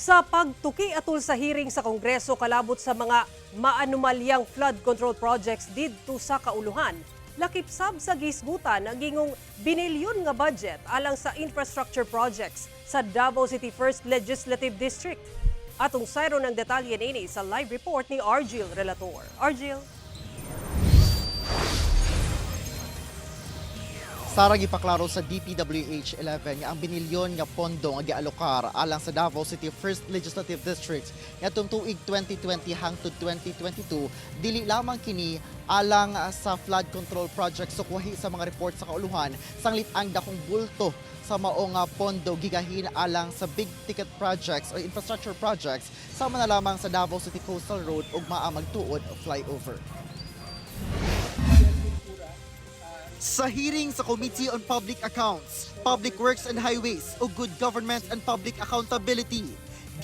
Sa pagtuki atul sa hearing sa Kongreso kalabot sa mga maanumalyang flood control projects didto sa kauluhan, lakip sab sa gisgutan ang gingong binilyon nga budget alang sa infrastructure projects sa Davao City First Legislative District. Atong sayro ng detalye nini sa live report ni Argil Relator. Argil? Sara, gipaklaro sa DPWH 11 nga ang binilyon nga pondo nga gialokar alang sa Davao City First Legislative District ngadtong tuig 2020 hangtod 2022 dili lamang kini alang sa flood control project, sukwahi sa mga report sa kauluhan, sanglit ang dakong bulto sa maong pondo gigahin alang sa big ticket projects o infrastructure projects, sama na lamang sa Davao City Coastal Road ug Maa Magtuod Flyover. Sa hearing sa Committee on Public Accounts, Public Works and Highways o Good Government and Public Accountability,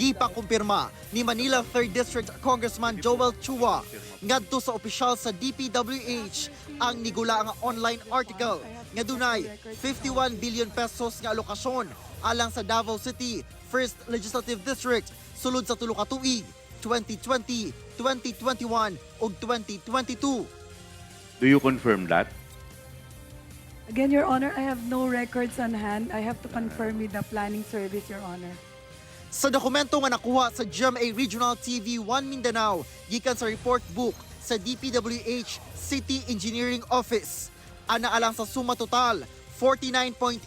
gipakumpirma ni Manila 3rd District Congressman Joel Chua ngadto sa opisyal sa DPWH ang nigula nga online article nga dunay 51 billion pesos nga alokasyon alang sa Davao City First Legislative District sulod sa tulo ka tuig, 2020, 2021 ug 2022. Do you confirm that? Again, Your Honor, I have no records on hand. I have to confirm with the planning service, Your Honor. Sa dokumento nga nakuha sa GMA Regional TV 1 Mindanao gikan sa report book sa DPWH City Engineering Office, ana alang sa suma total 49.8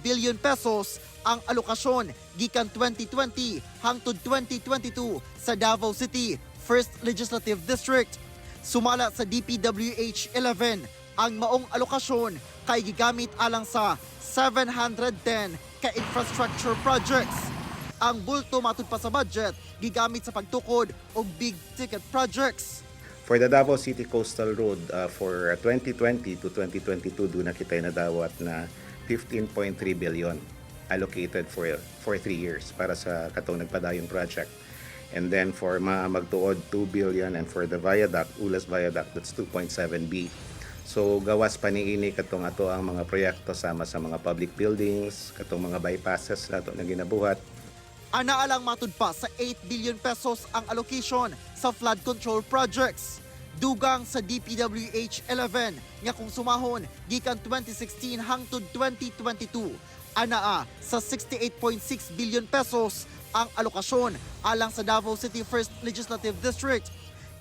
billion pesos ang alokasyon gikan 2020 hangtod 2022 sa Davao City First Legislative District. Sumala sa DPWH 11, ang maong alokasyon kay gigamit alang sa 710 ka infrastructure projects. Ang bulto, matud pa sa budget, gigamit sa pagtukod og big ticket projects. For the Davao City Coastal Road, for 2020 to 2022, duna kita nadawat na 15.3 billion allocated for 3 years para sa katong nagpadayong project. And then for Maa Magtuod, 2 billion, and for the viaduct, Ulas Viaduct, that's 2.7 B. So gawas pa niini katong ato ang mga proyekto sama sa mga public buildings, katong mga bypasses nato na ginabuhat. Ana alang matud pa sa 8 billion pesos ang allocation sa flood control projects. Dugang sa DPWH 11 nga kung sumahon gikan 2016 hangtod 2022, anaa sa 68.6 billion pesos ang alokasyon alang sa Davao City First Legislative District.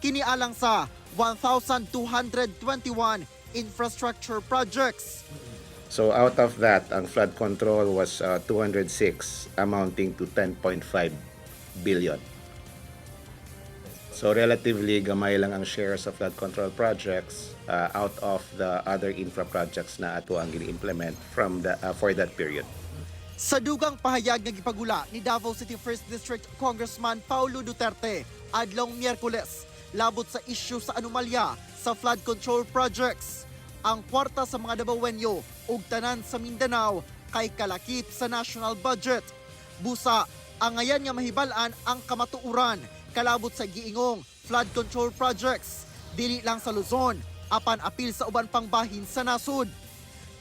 Kini alang sa 1,221 infrastructure projects. So out of that, ang flood control was 206 amounting to 10.5 billion. So relatively gamay lang ang share sa flood control projects out of the other infra projects na ato ang gini-implement from the for that period. Sa dugang pahayag nga gipagula ni Davao City First District Congressman Paulo Duterte adlong Miyerkules labot sa issue sa anomalya sa flood control projects, ang kwarta sa mga Dabawenyo ug tanan sa Mindanao kay kalakip sa national budget. Busa, angayan nga mahibal-an ang kamatuoran kalabot sa giingong flood control projects dili lang sa Luzon apan apil sa uban pang bahin sa nasod.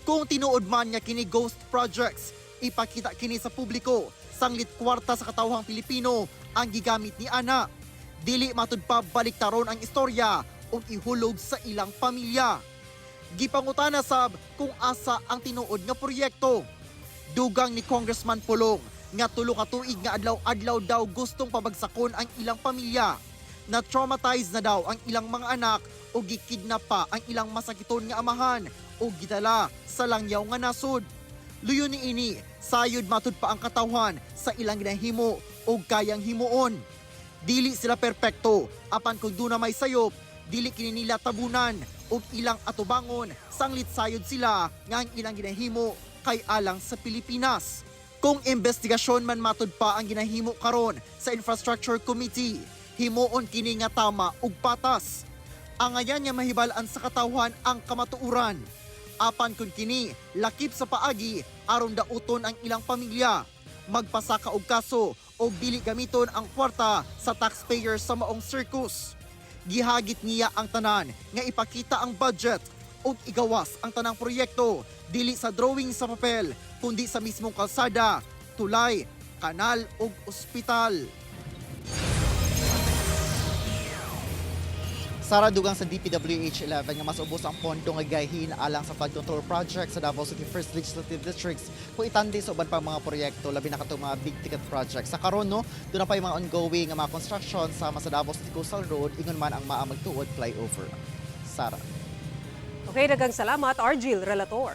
Kung tinuod man nga kini ghost projects, ipakita kini sa publiko, sanglit kwarta sa katawhang Pilipino ang gigamit ni ana. Dili matud pa baliktaron ang istorya ug ihulog sa ilang pamilya. Gipangutana sab kung asa ang tinuod nga proyekto. Dugang ni Congressman Pulong nga 3 ka tuig nga adlaw-adlaw daw gustong pabagsakon ang ilang pamilya. Na-traumatize na daw ang ilang mga anak o gikidnap pa ang ilang masakiton nga amahan o gidala sa langyaw nga nasod. Luyo ni ini, sayod matud pa ang katawhan sa ilang ginahimo o kayang himuon. Dili sila perpekto, apan kung duna may sayop, dili kini nila tabunan ug ilang atubangon, sanglit sayod sila nga ang ilang ginahimo kay alang sa Pilipinas. Kung investigasyon man matud pa ang ginahimo karon sa Infrastructure Committee, himuon kini nga tama ug patas. Angayan nga mahibal-an sa katawhan ang kamatuoran. Apan kung kini lakip sa paagi aron dauton ang ilang pamilya, magpasaka og kaso og dili gamiton ang kwarta sa taxpayer sa maong circus. Gihagit niya ang tanan nga ipakita ang budget ug igawas ang tanang proyekto dili sa drawing sa papel kundi sa mismong kalsada, tulay kanal ug ospital. Sara, dugang sa DPWH 11 nga mas ubos ang pondo nga gahin alang sa flood control project sa Davao City First Legislative Districts kung itandi sa uban pang mga proyekto, labi na katong mga big ticket projects. Sa karon, no, duna pa yung mga ongoing nga mga construction sama sa Davao City Coastal Road, ingon man ang Maa-Magtuod flyover. Sara. Okay, daghang salamat, Argil Relator.